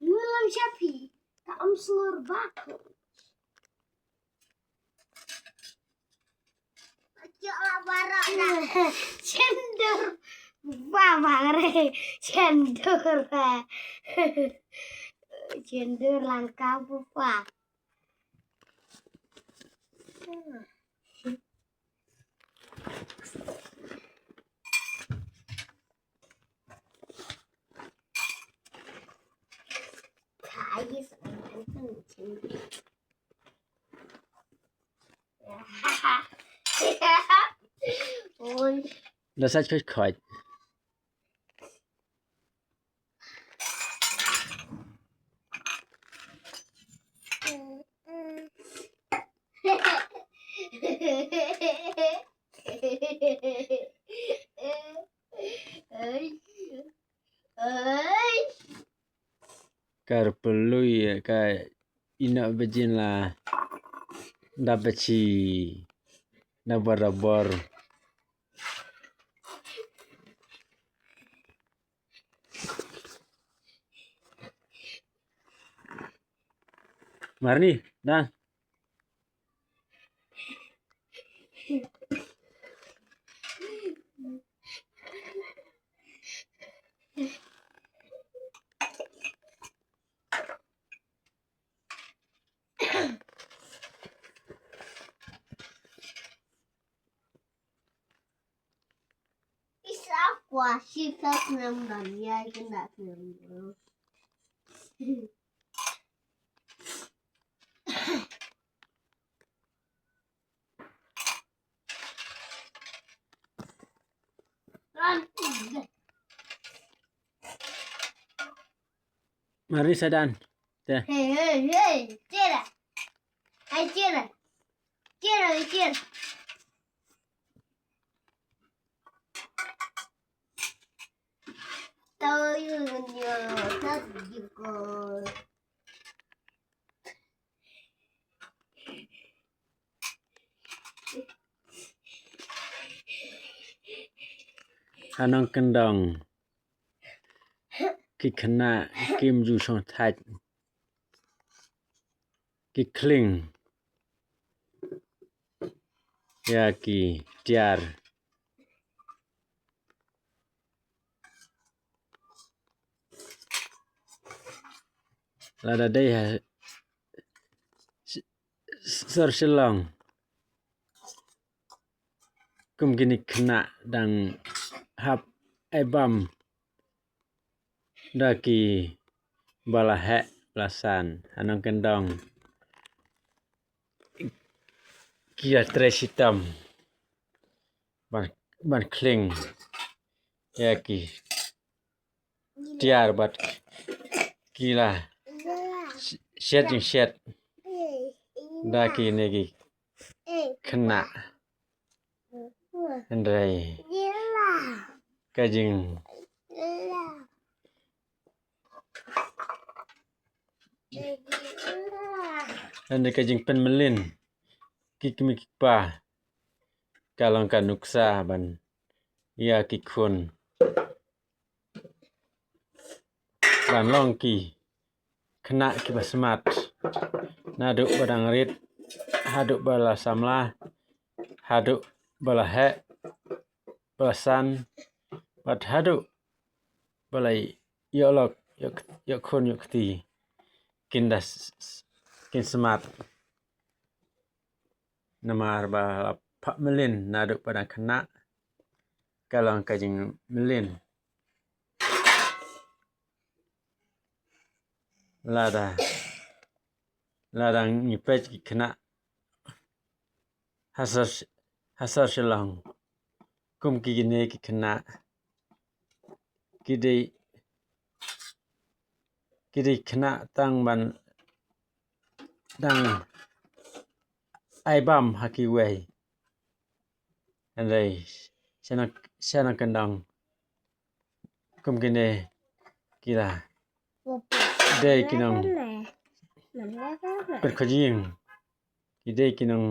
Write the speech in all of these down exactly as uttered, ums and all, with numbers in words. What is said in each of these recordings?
Ngi lam sha phi, ka am sngur bak. Chendur. Ba bang re. Chendur. Chendur langkah bupa. Oi. Da sait khoit khoit. Kar pului ka ina bejin la da bechi da barabor. Marni, dan. Isa kwa shi sa kunam dam ya kenda kunam. Mari sadan. Te. Hey, hey, hey, tira. Hey, tira. Tira, tira. Tao yun yo, tao yun ko. Ha nongkyndong ki khynnah kim ju shong thait, ki khling ïa ki tiar. Lada dei ha s-, s-, sor Shillong, kum kine khynnah dang hap ai bam da ki ba la heh ba la san, ha nongkyndong ki ïa trei shitom ban, ban khling ïa ki tiar bad ki la sh-, shet jingshet da kine ki khynnah. Hynrei ka jing, hynrei ka jingpynmlien ki kmie ki kpa ka long ka nuksa ban ïa ki khun ban long ki khynnah kiba smat, naduh ba dang rit haduh ba la samla, haduh ba la heh ba la san, bad haduh ba la ïoh lok, ïoh k-, ïoh khun ïoh kti, kin da s-, s-, kin smat. Namar ba la phah mlien naduh ba dang khynnah, ka long ka jingmlien. Lada, lada ngi peit ki khynnah ha sor, ha sor Shillong, kum kine ki khynnah ki dei, ki dei khynnah tang ban dang ai bam ha kiwei. Hynrei sha nong, sha nongkyndong kum kine ki la dei ki nong pynkhojing, ki dei ki nong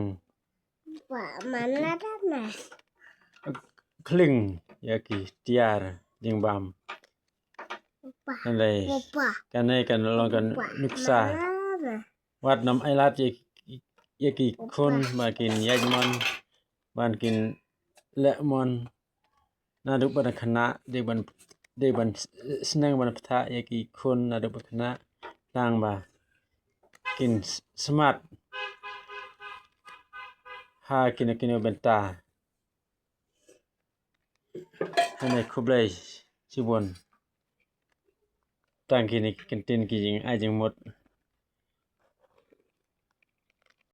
khling ïa ki tiar jingbam. Hangne kane kan long ka nuksa. Wat nym ailad ïa, ïa ki khun ba kin ïaid mon, ban kin leh mon. Naduh ba dang khynnah dei ban, dei ban sneng ban bthah ïa ki khun naduh ba khynnah, tang ba kin smat ha kino kino bynta. Hangne khublei shibun. Tang kine ki kyntien ki jingai jingmut.